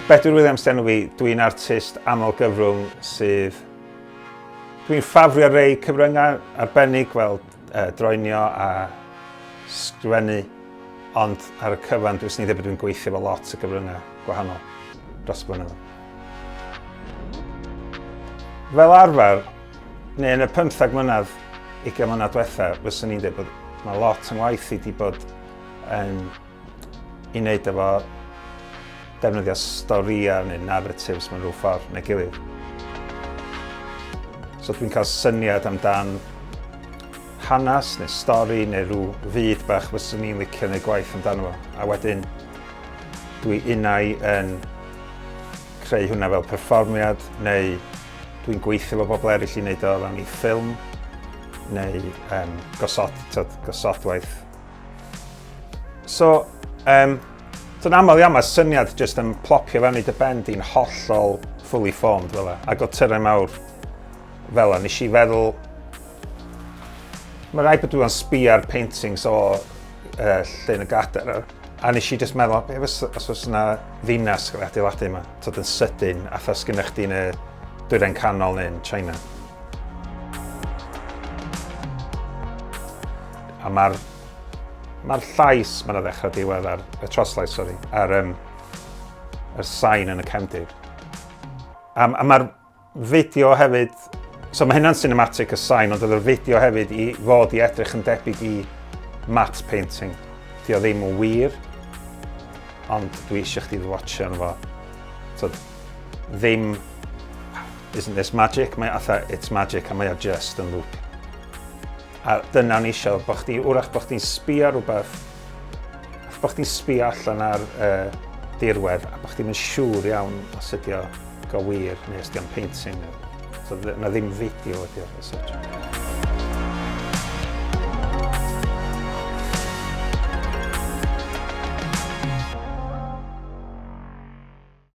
Bedwyr Williams 'di enw fi, dwi'n artist aml gyfrwng sydd... Dwi'n ffafrio rei cyfryngau arbennig fel droenio a sgrifennu, ond ar y cyfan dwi'n swn i'n dweud bod dwi'n gweithio efo lot o gyfryngau gwahanol dros y blynyddoedd. Fel arfer, neu yn y 15 mlynedd, 20 mlynedd diwetha, fyswn i'n dweud bod mae lot yn waith i di bod yn i wneud efo defnyddio storïau neu narratives mewn rhyw ffordd neu gilydd. So dwi'n cael syniad amdan hanes neu stori neu rhyw fyd bach fyswn i'n licio neu gwaith amdano fo. A wedyn dwi unai yn creu hwnna fel perfformiad neu dwi'n gweithio efo bobl eraill i wneud o fewn i ffilm neu um, gosod, tyd, gosodwaith. So, um, so yn aml iawn mae syniad jyst yn plopio fewn i dy ben di'n hollol fully formed fel 'a. Ac o tyrau mawr fel 'a, nes i feddwl... Mae rhaid bod dwi'n sbio ar paintings o Llyn y Gader, a nes i just meddwl, be fes, os oes yna ddinas gael ei adeiladu yma, tod yn sydyn, atha sgynna chdi yn y Dwyrain Canol neu'n China. A mae'r mae llais, mae'n ddechrau diwedd ar, y troslais, sori, ar um, yr sain yn y cefndir. A, a mae'r fideo hefyd, so mae hynna'n cinematic y sain, ond oedd y fideo hefyd i fod i edrych yn debyg i matte painting. Di o ddim yn wir, ond dwi eisiau chdi watcho arno fo. So, ddim, isn't this magic? Mae atha, it's magic, a mae o just yn loop. A dyna o'n eisiau, bod chdi, wrach bod chdi'n sbio rhywbeth, bod chdi'n sbio allan ar dirwedd, a bod chdi'n siŵr iawn os ydi o go wir neu os ydi o'n painting. So, na ddim fideo ydi o, as such.